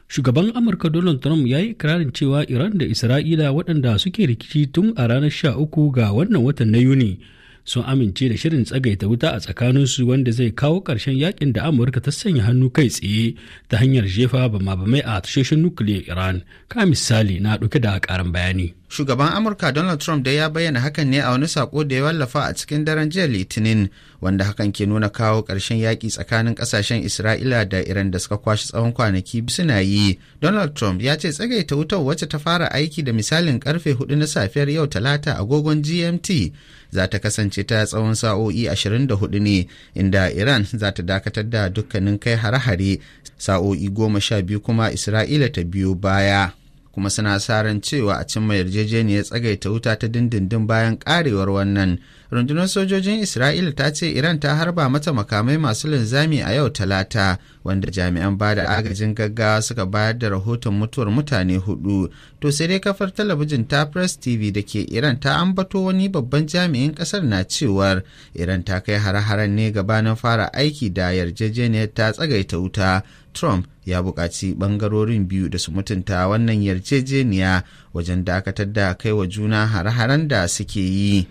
Shugaban Amurka Donald Trump ya yi ikirarin cewa Iran da Isra'ila, waɗanda suke rikici tun a ranar 13 ga wannan watan na Yuni, sun amince da shirin tsagaita wuta a tsakaninsu wanda zai kawo ƙarshen yakin da Amurka ta sanya hannu kai tsaye ta hanyar jefa bama-bamai a tashoshin nukiliyar Iran. Ka misali na ɗauke da ƙarin bayani. Shugaban Amurka Donald Trump dai ya bayyana hakan ne a wani sako da ya wallafa a cikin daren jiya Litinin, wanda hakan ke nuna kawo ƙarshen yaƙi tsakanin ƙasashen Isra'ila da Iran da suka kwashe tsawon kwanaki suna yi. Donald Trump ya ce tsagaita wutar, wacce ta fara aiki da misalin karfe 4 na safiyar yau Talata agogon GMT, za ta kasance ta tsawon sa'o'i 24 ne, inda Iran za ta dakatar da dukkanin kai hare-hare sa'o'i 12, kuma Isra'ila ta biyo baya. Kuma suna sa ran cewa a cimma yarjejeniyar tsagaita wuta ta dindindin bayan karewar wannan. Rundunar sojojin Isra'ila ta ce Iran ta harba mata makamai masu linzami a yau Talata, wanda jami'an ba da agajin gaggawa suka bayar da rahoton mutuwar mutane hudu. To sai dai kafar talabijin ta Press TV da ke Iran ta ambato wani babban jami'in kasar na cewar Iran ta kai hare-haren ne gabanin fara aiki da yarjejeniyar ta tsagaita wuta. Trump ya buƙaci ɓangarorin biyu da su mutunta wannan yarjejeniya wajen dakatar da kai wa juna hare-haren da suke yi.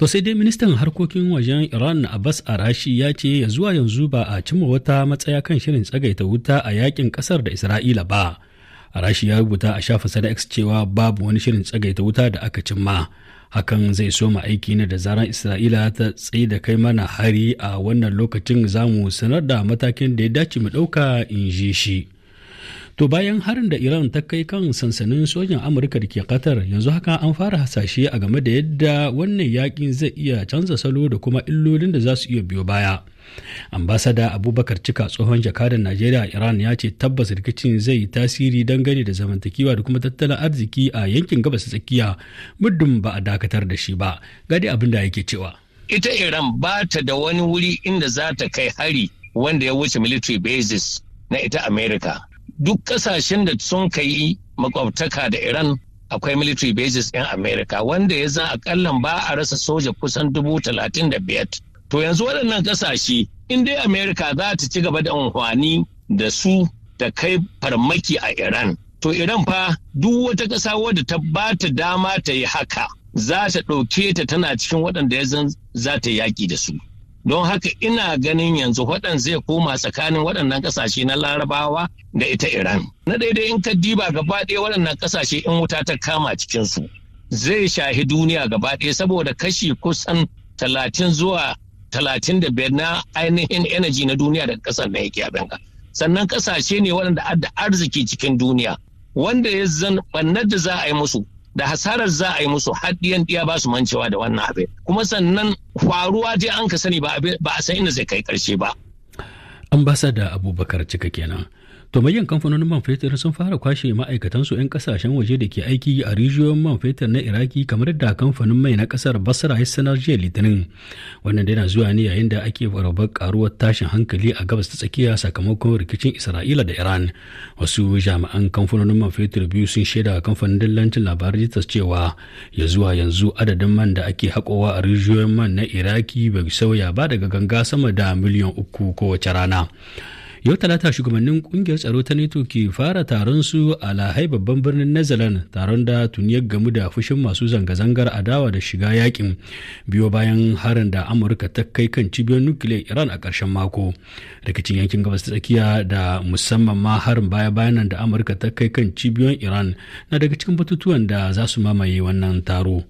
To sai dai ministan harkokin wajen Iran Abbas Araghchi ya ce ya zuwa yanzu ba a cimma wata matsaya kan shirin tsagaita wuta a yakin kasar da Isra'ila ba. Araghchi ya rubuta a shafin na X cewa babu wani shirin tsagaita wuta da aka cimma. Hakan zai soma aiki ne da zaran Isra'ila ta tsaye da kai mana hari. A wannan lokacin za mu sanar da matakin da ya dace mu ɗauka, in ji shi. To bayan harin da Iran ta kai kan sansanin sojan Amurka da ke Qatar, yanzu haka an fara hasashe a game da yadda wannan yakin zai iya canza salo da kuma illolin da za su iya biyo baya. Ambasada Abubakar Cika, tsohon jakadan Najeriya a Iran, ya ce tabbas rikicin zai yi tasiri dangane da zamantakewa da kuma tattalin arziki a yankin Gabas Tsakiya muddin ba a dakatar da shi ba. Ga dai abin da yake cewa. Ita Iran ba ta da wani wuri inda za ta kai hari wanda ya wuce military bases na ita America. Duk kasashen da sun kai makwabtaka da Iran akwai military bases in America, wanda ya zan akallan ba a rasa soja kusan 35,000. To yanzu waɗannan kasashe, in dai America za ta ci gaba da amfani da su da kai farmaki a Iran, to Iran fa duk wata ƙasa wadda ta ba ta dama ta yi haka za ta ɗauke ta tana cikin waɗanda ya zan za ta yaƙi da su. Don haka ina ganin yanzu waɗan zai koma tsakanin waɗannan ƙasashe na Larabawa da ita Iran. Na daidai, in ka diba gaba ɗaya waɗannan ƙasashe, in wuta ta kama cikinsu zai shahi duniya gaba ɗaya, saboda kashi kusan 30 zuwa 35 na ainihin energy na duniya da ƙasar da yake abin. Sannan ƙasashe ne waɗanda adda arziki cikin duniya, wanda ya zan ɓannar da za a yi musu da hasarar za a yi musu har ɗiyan ɗiya ba su mancewa da wannan abin. Kuma sannan faruwa dai an ka sani, ba a san inda zai kai ƙarshe ba. Ambasada Abubakar Cika kenan. To manyan kamfanonin man fetur sun fara kwashe ma'aikatansu 'yan kasashen waje da ke aiki a rijiyoyin man fetur na Iraki, kamar da kamfanin mai na kasar Basra ya sanar jiya Litinin. Wannan dai na zuwa ne yayin da ake fargabar karuwar tashin hankali a Gabas ta Tsakiya sakamakon rikicin Isra'ila da Iran. Wasu jami'an kamfanonin man fetur biyu sun shaida kamfanin dillancin labarai Reuters cewa ya zuwa yanzu adadin man da ake haƙowa a rijiyoyin man na Iraki bai sauya ba daga ganga sama da miliyan 3 kowace rana. Yau Talata shugabannin kungiyar tsaro ta NATO ke fara taron su a Lahai, babban birnin Netherlands, taron da tuni ya gamu da fushin masu zanga-zangar adawa da shiga yakin biyo bayan harin da Amurka ta kai kan cibiyar nukiliyar Iran a ƙarshen mako. Rikicin yankin Gabas ta Tsakiya da musamman ma harin baya-bayan nan da Amurka ta kai kan cibiyoyin Iran na daga cikin batutuwan da za su mamaye wannan taro.